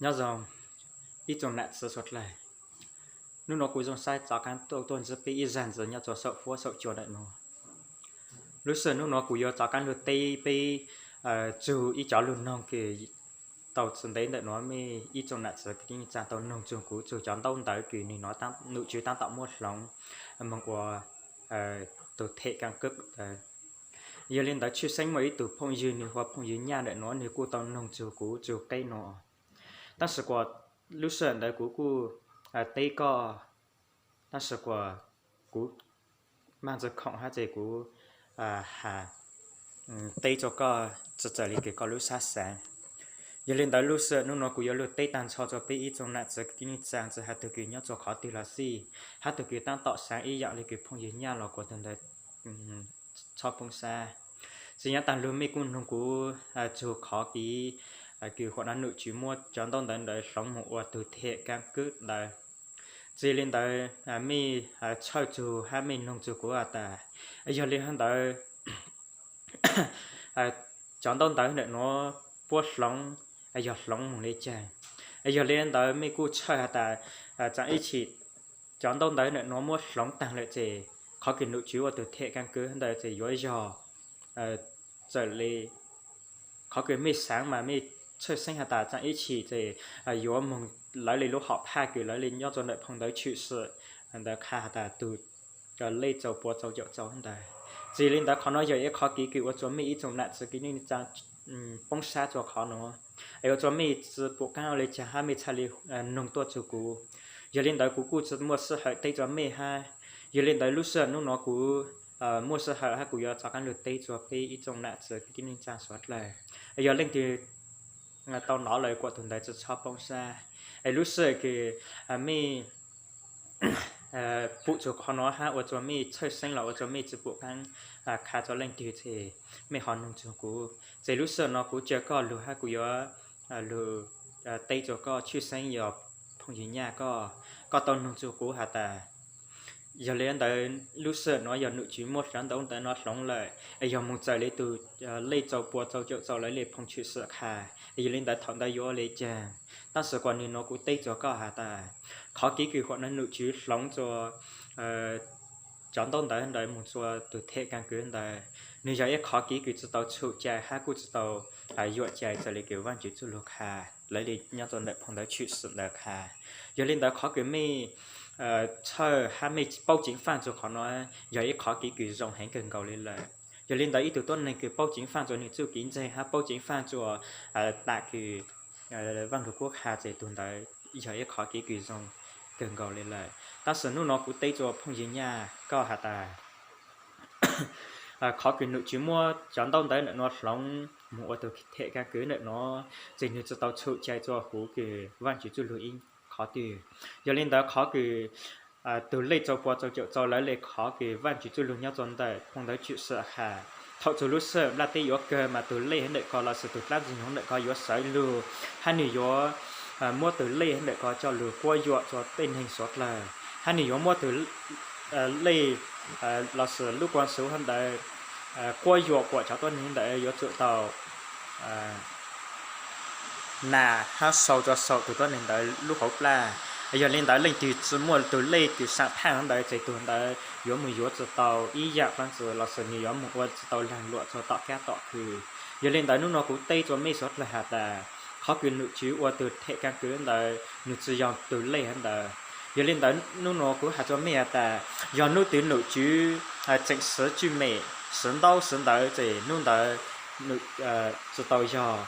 Nyob zoo ib tsoom nam txiv suav dlawg, hnub no kuv zoo saib rov qab tuaj ntsib peb ib zag ntxiv nyob rua saum fuab saum cua ntawm no. Lub sij hawm hnub no kuv yuav rov qab lug teb peb txug ib cov lug noog kws tau txug ntev ntawm no, mej ib tsoom nam txiv kwv tij neej tsaa tau noog txug kuv txug cov ntaub ntawv kws nwg nov, nom tswv taab tom muab hloov moog ua tug them kaaj kub. Yog li ntawd tshwj xeeb muaj ib tug phooj ywg nwg hu ua phooj ywg Nyaj ntawm no, nwg kuj tau noog txug kuv txug qeb no. Tab sis kuas lub sij hawm ntawd kuv kuj teb koj, tab sis kuas kuv maaj tsi khoom hab ces kuv has teb rua koj tsi raws li kws koj lub sab xaav. Yog li ntawd lub sij hawm hnub no kuv yuav lug teb taag nrho rua peb ib tsoom nam txiv kwv tij neej tsaa tsi has tug kws nyob rua qhov twg los xij, hab tug kws taab tom xaav ib yaam le kws phooj ywg Nyaj los kuas tug ntawd txhob poob sab. Tsi nyob taag lug mej kuj noog kuv txug qhov kev kws huam nov nom tswv muab cov ntaub ntawv ntawd hloov moog ua tug them kaaj kub ntawd. Tsi li ntawd mej tshawj txug hab mej noog txug kuv has tas, yog li hab ntawd cov ntaub ntawv ntawm nuav puab hloov yog hloov moog le caag? Yog li ntawd mej kuj tshawj has tas tsaam ib chim cov ntaub ntawv ntawm nuav muab hloov taag lawm ces qhov kws nom tswv ua tug them kaaj kub ntawd ces yuav yog raws li qhov kws mej xaav mas mej tshawj xeeb has tas tsaam ib chim ces yuav moog lawv le lub hom phaj kws lawv le nyob rua ntawm phoo ntawv tshwm sim ntawd qha has tas tug lej rau pua rau caum rau ntawd. Tsi li ntawd qhov nuav yog ib qhov kev kws ua rua mej ib tsoom nam txiv kwv tij neej tsaa poob sab rua qhov nuav, es ua rua mej tsi pum qaab ua le caag hab mej txhaj li noog tuaj txug kuv. Yog li ntawd kuv kuj tsi muaj sij hawm teb rua mej hab. Yog li ntawd lub sij hawm hnub nuav kuv muaj sij hawm hab kuv yuav rov qaab lug teb rua peb ib tsoom nam txiv kwv tij neej tsaa suav dlawg. Yog leej twg tau nov lawm kuas tug ntawd tsi txhob poob sab. Es lub sij hawm kws mej pum txug qhov nuav hab ua rua mej tshawj xeeb los ua rua mej tsi pum qaab qha rua leej twg ces mej ho noog txug kuv. Ces lub sij hawm no kuv ca koj lug hab kuv yuav lug teb rua koj, tshwj xeeb yog phooj ywg Nyaj koj, koj tau noog txug kuv has tas, yog li ntawd lub sij hawm nuav yog nom tswv muab cov ntaub ntawv nuav hloov lawm es yog moog raws li tug lej rau pua rau caum rau lawv le phoo tshwm sim qha, yog li ntawd thaum ntawd yuav ua le caag? Tab sis kuas nwg nuav kuv teb rua koj has tas, qhov kev kws huam nov nom tswv hloov rua cov ntaub ntawv ntawd moog rua tug them kaaj kub ntawd, nwg yog ib qhov kev kws tsi tau txhum cai hab kuj tsi tau yuam cai raws li kws Vaajtswv txuj lug qha, lawv le nyob rua ntawm phoo ntawv tshwm sim ntawd qha. Yog li ntawd qhov kws mej tshawj hab mej paub ceev faaj rua qhov nuav yog ib qhov kev kws zoo heev kawg nkaus le lawm. Yog li ntawd ib tug tuab neeg kws paub ceev faaj rua nwg txuj kev ntseeg hab paub ceev faaj rua tam kws Vaaj Lug Kub qha ces tug ntawd yog ib qhov kev kws zoo kawg nkaus le lawm. Tab sis hnub nuav kuv teb rua phooj ywg Nyaj koj has tas, qhov kws nom tswv muab cov ntaub ntawv ntawm nuav hloov moog ua tug them kaaj kub ntawm nuav ces nwg tsi tau txhum cai rua huv kws Vaajtswv txuj lug ib qhov twg. Yog li ntawd qhov kws tug lej rau pua rau caum rau lawv le qhov kws Vaajtswv txuj lug nyob rua ntawm phoo ntawv tshwm sim qha, thaum txug lub sij hawm nplaj teb yuav kawg mas tug lej hab ntawm ko lossis tug dlaab ntxwg nyoog ntawm ko yuav sawv lug, hab nwg yuav muab tug lej hab ntawm ko coj lug quab yuam rua tej neeg suav dlawg, hab nwg yuav muab tug lej lossis lub kuas xuv hab ntawd quab yuam kuas cov tuab neeg ntawd yuav tsum tau nas hab sau rua saum tug tuab neeg ntawd lub hauv plag. Yog li ntawd leej twg tsi muaj tug lej kws saam thaaj hab ntawd ces tug ntawd yuav moog yuav tsi tau ib yaam vaaj txwv lossis nwg yuav moog ua tsi tau laag luam rua tom kab tom khw. Yog li ntawd hnub nuav kuv teb rua mej suav dlawg has tas, qhov kws nom tswv ua tug them kaaj kub ntawd nwg tsi yog tug lej hab ntawd. Yog li ntawd hnub nuav kuv has rua mej has tas, yog hnub twg nom tswv tseem siv tswj mem, siv ntaub siv ntawv ces hnub ntawd tsi tau yog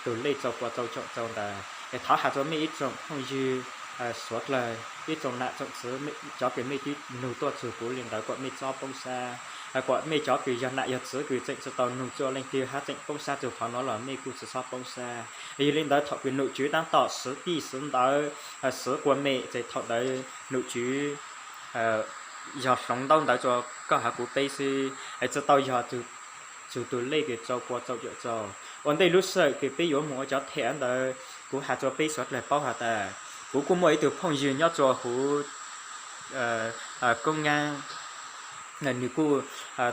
tug lej rau pua rau caum rau ntawd. Es thov has rua mej ib tsoom phooj ywg suav dlawg, ib tsoom nam tsoom txiv, cov kws mej tub nug tuaj txug kuv le ntawd kuas mej txhob poob sab. Kuas mej cov kws yog nam yog txiv kws tseem tsi tau nug rua leej twg hab tseem poob sab txug qhov nuav los mej kuj tsi txhob poob sab. Yog li ntawd thaum kws nom tswv taab tom siv tij siv ntawv, siv kua mem ces thaum ntawd nom tswv yog hloov ntaub ntawv rua koj hab kuv peb xwb, tsi tau yog txug tug lej kws rau pua rau caum rau. Ua ntej lub sij hawm kws peb yuav moog ua cov them ntawd, kuv has rua peb suav dlawg paub has tas, kuv kuj muaj ib tug phooj ywg nyob rua huv koob nyab, nwg kuj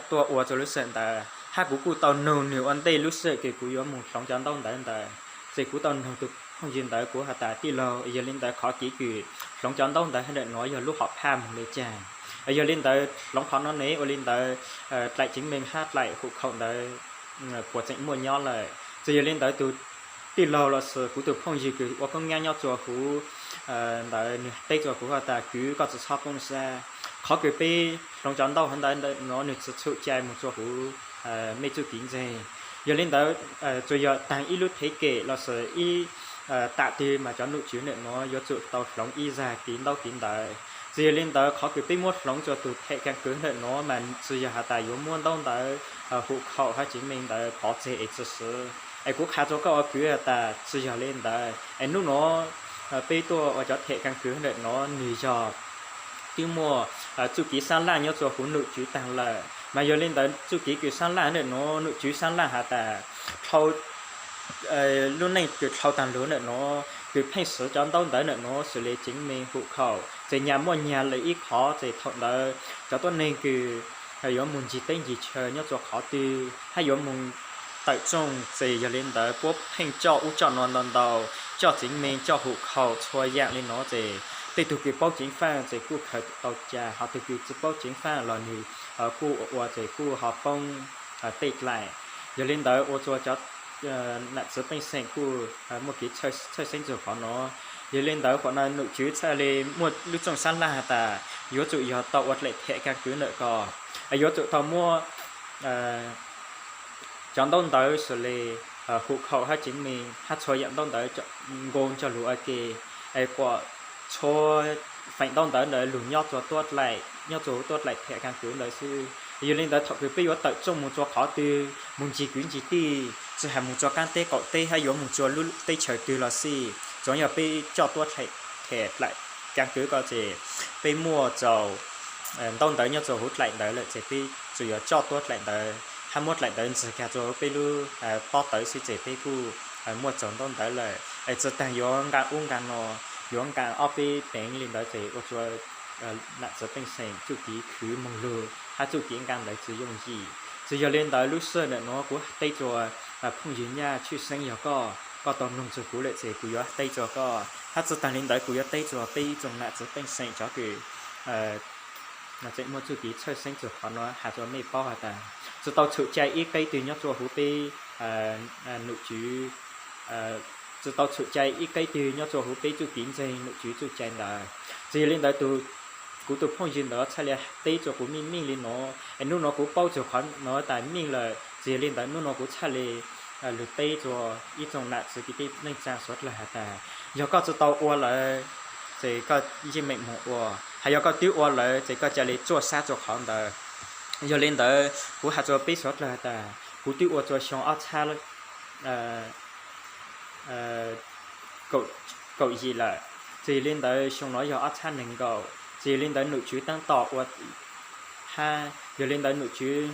tuaj ua rua lub sij hawm ntawd hab kuv kuj tau nug nwg ua ntej lub sij hawm kws kuv yuav moog hloov cov ntaub ntawv ntawd, ces kuv tau nug tug Phooj ywg ntawd kuv has tas tij laug, yog li ntawd qhov kev kws hloov cov ntaub ntawv ntawm nuav yog lub hom phaj moog le caag? Yog li ntawd hloov qhov nuav ne ua li ntawd dlaim chứng minh hab dlaim hộ khẩu ntawd puas tseem muaj nyob lawm? Txawm yog li ntawd tus tij laug los sis kuv tus phooj ywg kws ua koob nyab nyob rua huv ntawd nwg teb rua kuv has tas kwv, koj tsi txhob poob sab, qhov kws peb hloov cov ntaub ntawv ntawm nuav nwg tsi txhum cai moog rua huv mej txuj kev ntseeg. Yog li ntawd tsuas yog taag ib lub thev kem los sis ib tam twg mas cov nom tswv ntawm nuav yuav tsum tau hloov ib zag kev ntaub kev ntawv. Txawm yog li ntawd qhov kws peb muab hloov rua tus thẻ căn cước ntawm nuav mas tsi yog has tas yuav muab ntaub ntawv hộ khẩu hab chứng minh ntawd pov tseg es tsi swv. Es kuv qha rua koj ua kwv has tas tsi yog li ntawd. Es nub nuav peb tuaj ua cov thẻ căn cước ntawm nuav nwg yog twb muaj txuj kev sab laj nyob rua huv nom tswv taag lawm. Mas yog li ntawd txuj kev kws sab laj ntawm nuav nom tswv sab laj has tas lub neej kws dhau taag lug ntawm nuav kws pheej swv cov ntaub ntawv ntawm nuav xws le chứng minh hộ khẩu, txawm nyag muaj nyag lawm ib qhov, txawm thaum ntawd cov tuab neeg kws yuav moog ncig teb ncig chaw nyob rua qhov twg hab yuav moog tawm tsooj, txawm yog li ntawd puab pheej coj ub coj nuav ntau ntau, coj chứng minh, coj hộ khẩu txhua yaam li nuav, txawm tej tug kws paub chính pháp txawm kuj khaws tau ca, ho tug kws tsi paub chính pháp los nwg kuj ua ua txawm kuj ho poob tej dlaim. Yog li ntawd ua rua cov nam txwv pej xeem kuj muaj kev txhawj xeeb txug qhov nuav. Yog li ntawd qhov nuav nom tswv txhaj le muaj lub txooj sab laj has tas yuav tsum yog tau ua dlaim thẻ căn cước ntawm ko, yuav tsum tau muab cov ntaub ntawv xws le hộ khẩu hab chứng minh hab txhua yaam ntaub ntawv nkaus cov lug ua ke, es kuas txhua feem ntaub ntawv ntawd lug nyob rua tuab dlaim, nyob rua tuab dlaim thẻ căn cước ntawd xwb. Yog li ntawd thaum kws peb yuav tawm tsooj moog rua qhov twg, moog ncig kwv ncig tij, tsi has moog rua qaab teb qaum teb hab yuav moog rua lub teb chaws twg los xij, tsuav yog peb coj tuab dlaim, thẻ căn cước ko ces peb muaj txaus ntaub ntawv nyob rua huv dlaim ntawd lawm ces peb tsuas yuav coj tuab dlaim ntawd hab muab dlaim ntawd ntxig kag rua peb lub pob tawv xwb ces peb kuj muaj txaus ntaub ntawv lawm. Es tsi taag yuav nqaa ub nqaa no, yuav nqaa ob peb peev li ntawd ces ua rua nam txwv pej xeem txuj kev khwv moog lug hab txuj kev nqaa ntawd tsi yooj yim. Txawm yog li ntawd lub sij hawm ntawm nuav kuv teb rua phooj ywg nyaj tshwj xeeb yog koj, koj tau noog txug kuv lawm ces kuv yuav teb rua koj, hab tsi taag li ntawd kuv yuav teb rua peb ib tsoom nam txwv pej xeem cov kws tseem muaj txuj kev txhawj xeeb txug qhov nuav has rua mej paub has tas tsi tau txhum cai ib qeb twg nyob rua huv peb nom tswv, tsi tau txhum cai ib qeb twg nyob rua huv peb txuj kev ntseeg nom tswv txuj cai ntawd. Txawm yog li ntawd tus, kuv tus phooj ywg ntawd txhaj le teb rua kuv meej meej li nuav es nub nuav kuv paub txug qhov nuav tas meej lawm. Txawm yog li ntawd nub nuav kuv txhaj le lug teb rua ib tsoom nam txwv kwv tij neej tsaa suav dlawg has tas yog koj tsi tau ua lawm ces koj yeej meem moog ua, hab yog koj twb ua lawm ces koj ca le txuaj sab rua qhov ntawd. Yog li ntawd kuv has rua peb suav dlawg has tas kuv twb ua rua xyoo ob txhab kaum yim lawm, txawm yog li ntawd xyoo nuav yog ob txhab neeg nkaum, txawm yog li ntawd nom tswv taab tom ua hab yog li ntawd nom tswv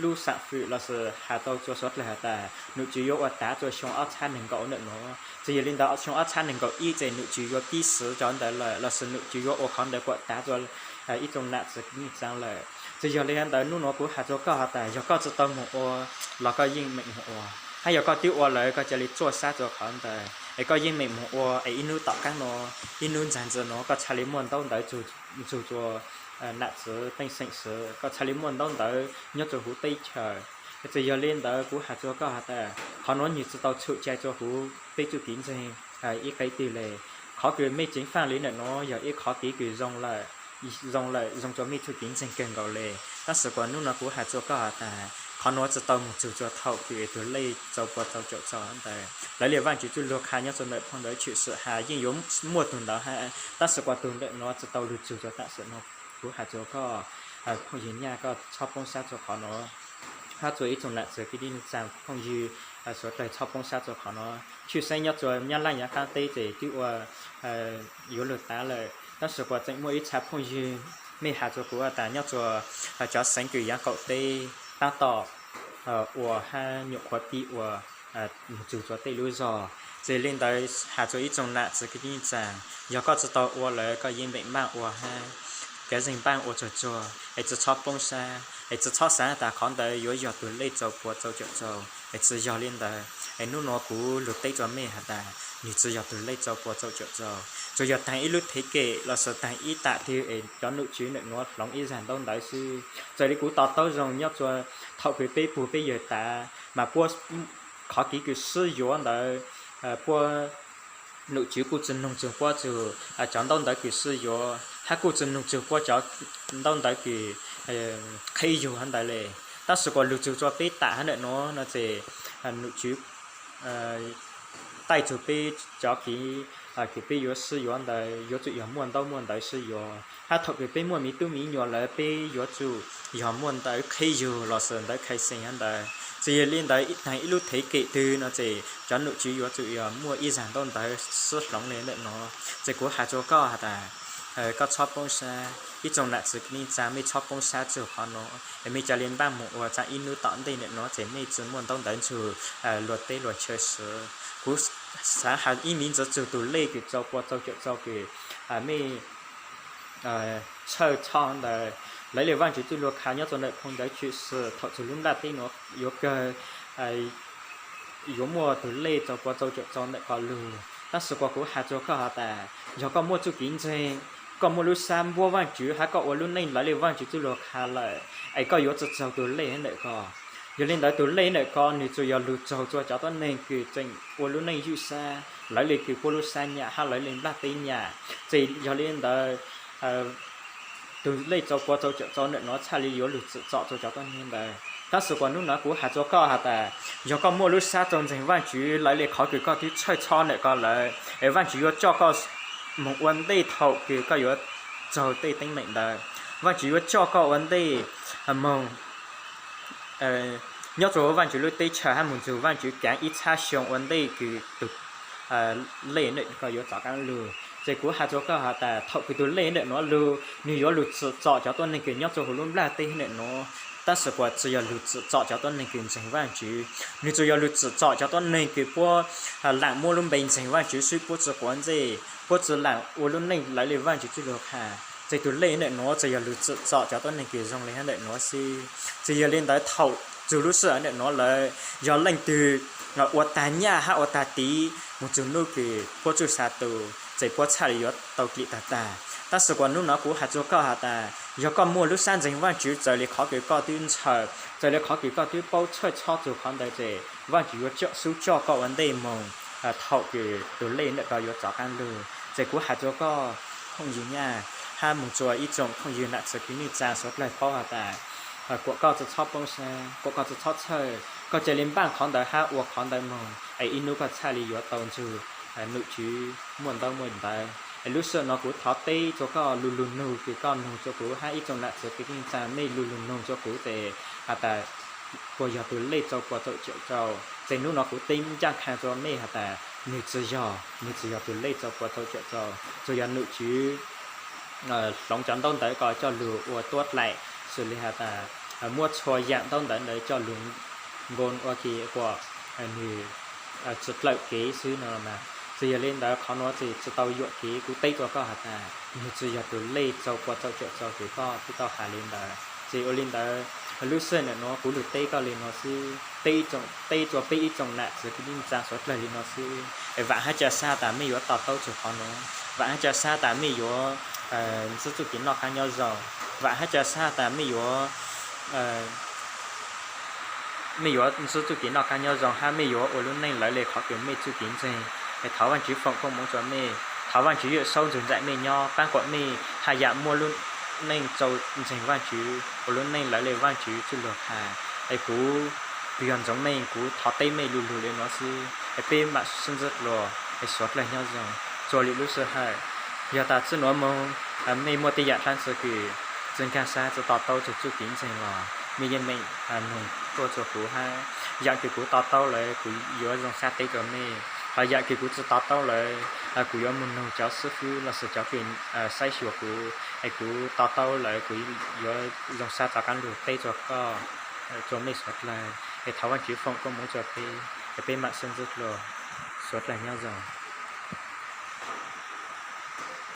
lub xam fwm los sis has tau rua suav dlawg has tas nom tswv yuav ua tav rua xyoo ob txhab neeg nkaum ntawm nuav. Txawm yog li ntawd xyoo ob txhab neeg nkaum ib ces nom tswv yuav pib siv cov ntawd lawm los sis nom tswv yuav ua qhov ntawd kuam tav rua ib tsoom nam txwv neej tsaa lawm. Txawm yog li ntawd nub nuav kuv has rua koj has tas yog koj tsi tau moog ua los koj yeej meem moog ua, hab yog koj twb ua lawm koj ca le txuaj sab rua qhov ntawd es koj yeej meem moog ua es ib nub tom qaab nuav, ib nub ntxag ntxwg nuav koj txhaj le muaj ntaub ntawv ntsug rua nam txwv pej xeem siv, koj txhaj le muaj ntaub ntawv nyob rua huv teb chaws. Txawm yog li ntawd kuv has rua koj has tas qhov nuav nwg tsi tau txhum cai rua huv peb txuj kev ntseeg ib qeb twg le. Qhov kws mej ceev faj li ntawm nuav yog ib qhov kev kws zoo lawm, zoo lawm, zoo rua mej txuj kev ntseeg kawg nkaus le. Tab sis kuas nub nuav kuv has rua koj has tas qhov nuav tsi tau moog txug rua thaum kws tug lej rau pua rau caum rau ntawd. Lawv le Vaajtswv txuj lug qha nyob rua ntawm phau ntawv Tshwm Sim has yeej yuav muaj tug ntawd hab, tab sis kuas tug ntawm nuav tsi tau lug txug rua tam sim nuav. Kuv has rua koj phooj ywg nyaj koj txhob poob sab rua qhov nuav, hab rua ib tsoom nam txwv kwv tij neej tsaa phooj ywg suav dlawg txhob poob sab rua qhov nuav. Tshwj xeeb nyob rua Nyab Laj yav qaab teb ces twb ua yuav lug tav lawm, tab sis kuas tseem muaj ib txha phooj ywg mej has rua kuv has tas nyob rua cov xeev kws yav qaum teb taab tom ua hab nyuam qhuav pib ua moog txug rua tej lub zog. Txawm li ntawd has rua ib tsoom nam txwv kwv tij neej tsaa, yog koj tsi tau ua lawm koj yeej meem maaj ua hab kev zeeg npaaj ua tsuag tsuag es tsi txhob poob sab, es tsi txhob xaav tas qhov ntawd yuav yog tug lej rau pua rau caum rau, es tsi yog li ntawd. Es nub nua kuv lug teb rua mej has tas nwg tsi yog tug lej rau pua rau caum rau, tsuas yog taag ib lub thev kem los sis taag ib tam twg es cov nom tswv nam nuav hloov ib zag ntaub ntawv xwb. Txawm li kuv to taub zoo nyob rua thaum kws peb pug peb yawg tav mas puab qhov kev kws sib yuav ntawd, puab nom tswv kuj tsi noog txug puab txug cov ntaub ntawv kws sib yuav hab kuj tsi noog txug puab cov ntaub ntawv kws qheb yug hab ntawd le. Tab sis kuas lug txug rua peb tam hab nam nuav no ces nom tswv taij txug peb cov kev kws peb yuav sib yuav ntawd yuav tsum yog muaj ntaub muaj ntawv sib yuav, hab thaum kws peb muaj miv tub miv nyuam lawm peb yuav tsum yog muaj ntawv qheb yug los sis ntawv khai xeem hab ntawd. Ces yog li ntawd taag ib lub thev kem twg no ces cov nom tswv yuav tsum yog muaj ib zag ntaub ntawv sib hloov le nam nuav. Ces kuv has rua koj has tas koj txhob poob sab, ib tsoom nam txiv kwv tij neej tsaa mej txhob poob sab txug qhov nuav es mej ca le npaaj moog ua tsaa ib nub tom ntej nam nuav ces mej tsi muaj ntaub ntawv ntsug luag teb luag chaw swv. Kuv xaav has ib miv ntsis txug tug lej kws rau pua rau caum rau kws mej txhawj txhob ntawd, lawv le Vaajtswv txuj lug qha nyob rua ntawm phoo ntawv Tshwm Sim thaum txug lub nplaj teb nuav yuav kawg yuav muaj tug lej rau pua rau caum rau ntawm ko lug. Tab sis kuas kuv has rua koj has tas yog koj muaj txuj kev ntseeg, koj muaj lub sab npuab Vaajtswv hab koj ua lub neej lawv le Vaajtswv txuj lug qha lawm, es koj yuav tsi txaug tug lej hab ntawm ko. Yog li ntawd tug lej ntawm ko nwg tsuas yog lug txaug rua cov tuab neeg kws tseem ua lub neej ywj sab, lawv le kws puab lub sab nyam hab lawv le nplaj teb nyam. Ces yog li ntawd tug lej rau pua rau caum rau ntawm nuav txhaj le yuav lug tsim txom rua cov tuab neeg ntawd. Tab sis kuas nub nuav kuv has rua koj has tas yog koj muaj lub sab rau ntseeg Vaajtswv, lawv le qhov kws koj twb txhawj txhob ntawm ko lawm, es Vaajtswv yuav coj koj moog ua ntej thaum kws koj yuav txaug tej teeb meem ntawd. Vaajtswv yuav coj koj ua ntej moog nyob rua Vaajtswv lub teb chaws hab moog txug Vaajtswv kaav ib txhab xyoo ua ntej kws tug lej ntawm ko yuav rov qaab lug. Ces kuv has rua koj has tas thaum kws tug lej ntawm nuav lug, nwg yuav lug tsim txom cov tuab neeg kws nyob rua huv lub nplaj teb ntawm nuav, tab sis kuas tsi yog lug tsim txom cov tuab neeg kws ntseeg Vaajtswv. Nwg tsuas yog lug tsim txom cov tuab neeg kws puab laam muab lub npe ntseeg Vaajtswv xwb puab tsi quav ntsej, puab tsi laam ua lub neej lawv le Vaajtswv txuj lug qha. Ces tug lej ntawm nuav tsuas yog lug tsim txom cov tuab neeg kws zoo le hab ntawm nuav xwb. Ces yog li ntawd thaum txug lub sij hawm ntawm nuav lawm, yog leej twg ua taag nyaj hab ua taag tiv moog txug nub kws puab tsuj sa tu, ces puab txhaj le yuav tau dlim tag tag. Tab sis kuas nub nuav kuv has rua koj has tas yog koj muaj lub sab ntseeg Vaajtswv, txawm le qhov kws koj twb ntshaw, txawm le qhov kws koj twb paub txhawj txhob txug qhov ntawd ces Vaajtswv yuav xub coj koj ua ntej moog thaum kws tug lej ntawm ko yuav rov qaab lug. Ces kuv has rua koj phooj ywg nyaj hab moog rua ib tsoom phooj ywg nam txiv kwv tij neej tsaa suav dlawg paub has tas kuas koj tsi txhob poob sab, kuas koj tsi txhob txhawj, koj ca le npaaj qhov ntawd hab ua qhov ntawd moog es ib nub koj txhaj le yuav tau ntsug nom tswv muaj ntaub muaj ntawv. Es lub sij hawm no kuv thov teb rua koj lu lug nug kws koj nug rua kuv hab ib tsoom nam txiv kwv tij neej tsaa mej lu lug nug rua kuv ces has tas puas yog tug lej rau pua rau caum rau. Ces nub no kuv teb ncaaj khaaj rua mej has tas nwg tsi yog, nwg tsi yog tug lej rau pua rau caum rau, tsuas yog nom tswv hloov cov ntaub ntawv ko coj lug ua tuab dlaim, xws le has tas muab txhua yaam ntaub ntawv ntawd coj lug nkoos ua ke kuas nwg tsi dlawm kev xwb no mas. Ces yog li ntawd qhov nuav ces tsi tau yuam kev, kuv teb rua koj has tas nwg tsi yog tug lej rau pua rau caum rau ces koj tsi tau has li ntawd. Ces ua li ntawd lub sij hawm ntawm nuav kuv lug teb koj li nuav xwb, teb rua peb ib tsoom nam txiv kwv tij neej tsaa suav dlawg li nuav xwb. Es vaam hab ca sab tas mej yuav to taub txug qhov nuav, vaam hab ca sab tas mej yuav ntsib txuj kev noj qaab nyob zoo, vaam hab ca sab tas mej yuav mej yuav ntsib txuj kev noj qaab nyob zoo hab mej yuav ua lub neej lawv le qhov kws mej txuj kev ntseeg. Es thov Vaajtswv foom koob moov rua mej, thov Vaajtswv Yawm Saub ntxug nraim mej nyob, paab kuas mej haj yam muaj lub neej rau ntseeg Vaajtswv, ua lub neej lawv le Vaajtswv txuj lug qha. Es kuv kws yog Ntxoov Meej, kuv thov teb mej lu lug le nuav xwb, es peb maam sib ntsib dlua, es suav dlawg nyob zoo. Txuas le lub sij hawm, yog tas txij nuav moog mej muaj tej yaam dlaab tsi kws tsi nkaag sab, tsi to taub txug txuj kev ntseeg los mej yeej meem nug tuaj rua kuv hab. Yaam kws kuv to taub lawm kuv yuav zoo sab teb rua mej, hos yaam kws kuv tsi to taub lawm kuv yuav moog nug cov xib fwb los sis cov kws saib xyuas kuv, es kuv to taub lawm kuv yuav zoo sab rov qaab lug teb rua koj, rua mej suav dlawg. Es thov Vaajtswv foom koob moov rua peb, es peb maam sib ntsib dlua, suav dlawg nyob zoo.